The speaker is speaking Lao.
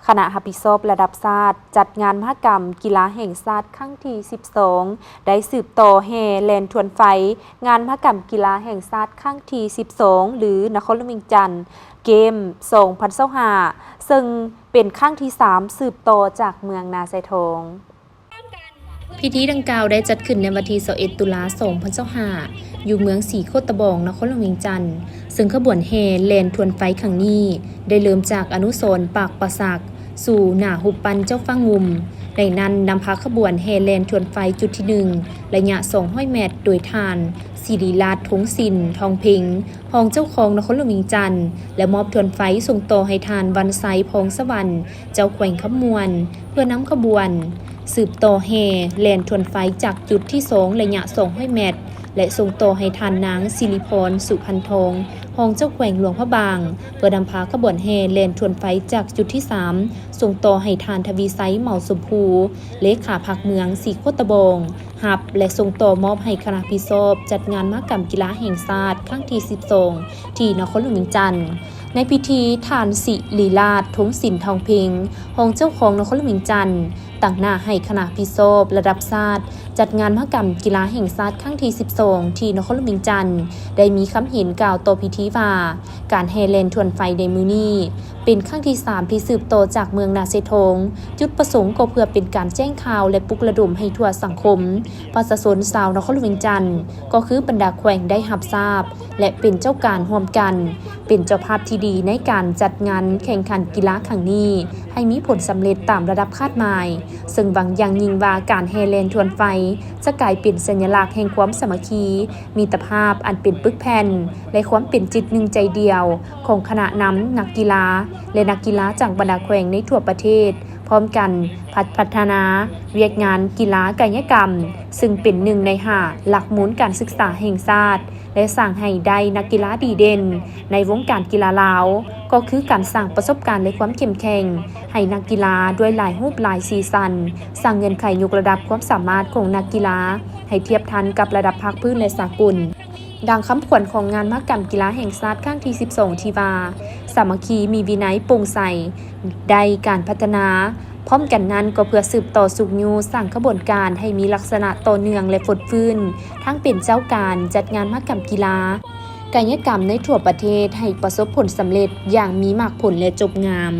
ຄະນະຮັບຜິດຊອບລະດັບຊາດ ຈັດງານມະຫະກຳກິລາແຫ່ງຊາດຄັ້ງທີສິບສອງ ໄດ້ສືບຕໍ່ແຫ່ແລ່ນທວນໄຟ ງານມະຫະກຳກິລາແຫ່ງຊາດຄັ້ງທີສິບສອງ ຫຼື ນະຄອນຫຼວງວຽງຈັນເກມ ສອງພັນຊາວຫ້າ ເຊິ່ງເປັນຄັ້ງທີສາມ ສືບຕໍ່ຈາກເມືອງນາຊາຍທອງ. ພິທີດັ່ງກ່າວໄດ້ຈັດຂຶ້ນໃນວັນທີຊາວເອັດ ຕຸລາ ສອງພັນຊາວຫ້າ ຢູ່ເມືອງສີໂຄດຕະບອງ ນະຄອນຫຼວງວຽງຈັນ, ເຊິ່ງຂະບວນແຫ່ແລ່ນທວນໄຟຄັ້ງນີ້ ໄດ້ເລີ່ມຈາກອະນຸສອນປາກປາສັກ ສູ່ໜ້າຮູບປັ້ນເຈົ້າຟ້າງຸ່ມ. ໃນນັ້ນນຳພາຂະບວນແຫ່ແລ່ນທວນໄຟຈຸດທີໜຶ່ງ ໄລຍະສອງຮ້ອຍແມັດ ໂດຍທ່ານ ສິລິລາດ ທົງສິນ ທອງເພັງ ຮອງເຈົ້າຄອງນະຄອນຫຼວງວຽງຈັນ ແລະ ມອບທວນໄຟສົ່ງຕໍ່ໃຫ້ທ່ານ ວັນໄຊ ພອງສະຫວັນ ເຈົ້າແຂວງຄຳມ່ວນ ເພື່ອນຳຂະບວນສືບຕໍ່ແຫ່ແລ່ນທວນໄຟຈາກຈຸດທີສອງ ໄລຍະສອງຮ້ອຍແມັດ ແລະ ສົ່ງຕໍ່ໃຫ້ທ່ານນາງ ສິລິພອນ ສຸພັນທອງ ຮອງເຈົ້າແຂວງຫຼວງພະບາງ ເພື່ອນຳພາຂະບວນແຫ່ແລ່ນທວນໄຟຈາກຈຸດທີສາມ ສົ່ງຕໍ່ໃຫ້ທ່ານ ທະວີໄຊ ເໝົາຊົມພູ ເລຂາພັກເມືອງສີໂຄດຕະບອງ ຮັບ ແລະ ສົ່ງຕໍ່ມອບໃຫ້ຄະນະຮັບຜິດຊອບຈັດງານມະຫະກຳກິລາແຫ່ງຊາດຄັ້ງທີສິບສອງ ທີ່ນະຄອນຫຼວງວຽງຈັນ. ໃນພິທີ, ທ່ານ ສິລິລາດ ທົງສິນ ທອງເພັງ ຮອງເຈົ້າຄອງນະຄອນຫຼວງວຽງຈັນ ຕາງໜ້າໃຫ້ຄະນະຮັບຜິດຊອບລະດັບຊາດຈັດງານມະຫະກຳກິລາແຫ່ງຊາດຄັ້ງທີສິບສອງ ທີ່ນະຄອນຫຼວງວຽງຈັນ ໄດ້ມີຄຳເຫັນກ່າວຕໍ່ພິທີວ່າ ການແຫ່ແລ່ນທວນໄຟໃນມື້ນີ້ ເປັນຄັ້ງທີສາມທີ່ສືບຕໍ່ຈາກເມືອງນາຊາຍທອງ. ຈຸດປະສົງກໍເພື່ອເປັນການແຈ້ງຂ່າວ ແລະ ປຸກລະດົມໃຫ້ທົ່ວສັງຄົມ ປະຊາຊົນຊາວນະຄອນຫຼວງວຽງຈັນ ກໍຄືບັນດາແຂວງໄດ້ຮັບຊາບ ແລະ ເປັນເຈົ້າການຮ່ວມກັນ ເປັນເຈົ້າພາບທີ່ດີໃນການຈັດງານແຂ່ງຂັນກິລາຄັ້ງນີ້ ໃຫ້ມີຜົນສຳເລັດຕາມລະດັບຄາດໝາຍ, ເຊິ່ງຫວັງຢ່າງຍິ່ງວ່າການແຫ່ແລ່ນທວນໄຟຈະກາຍເປັນສັນຍະລັກແຫ່ງຄວາມສາມັກຄີ, ມິດຕະພາບອັນເປັນປຶກແຜ່ນ ແລະ ຄວາມເປັນຈິດໜຶ່ງໃຈດຽວຂອງຄະນະນຳນັກກິລາ ແລະ ນັກກິລາຈາກບັນດາແຂວງໃນທົ່ວປະເທດ ພ້ອມກັນພັດ ພັດທະນາວຽກງານກິລາກາຍະກຳ ເຊິ່ງເປັນໜຶ່ງໃນຫ້າຫຼັກມູນການສຶກສາແຫ່ງຊາດ ແລະ ສ້າງໃຫ້ໄດ້ນັກກິລາດີເດັ່ນໃນວົງການກິລາລາວ, ກໍຄືການສ້າງປະສົບການ ແລະ ຄວາມເຂັ້ມແຂງໃຫ້ນັກກິລາດ້ວຍຫຼາຍຮູບຫຼາຍສີສັນ, ສ້າງເງື່ອນໄຂຍົກລະດັບຄວາມສາມາດຂອງນັກກິລາໃຫ້ທຽບທັນກັບລະດັບພາກພື້ນ ແລະ ສາກົນ. ດັ່ງຄຳຂວັນຂອງງານມະຫະກຳກິລາແຫ່ງຊາດຄັ້ງທີສິບສອງ ທີ່ວ່າ ສາມັກຄີ, ມີວິໄນ, ໂປ່ງໃສ, ໄດ້ການພັດທະນາ. ພ້ອມກັນນັ້ນກໍເພື່ອສືບຕໍ່ຊຸກຍູ້ສ້າງຂະບວນການໃຫ້ມີລັກສະນະຕໍ່ເນື່ອງ ແລະ ຟົດຟື້ນທັງເປັນເຈົ້າການຈັດງານມະຫະກຳກິລາກາຍະກຳໃນທົ່ວປະເທດໃຫ້ປະສົບຜົນສຳເລັດຢ່າງມີໝາກຜົນ ແລະ ຈົບງາມ.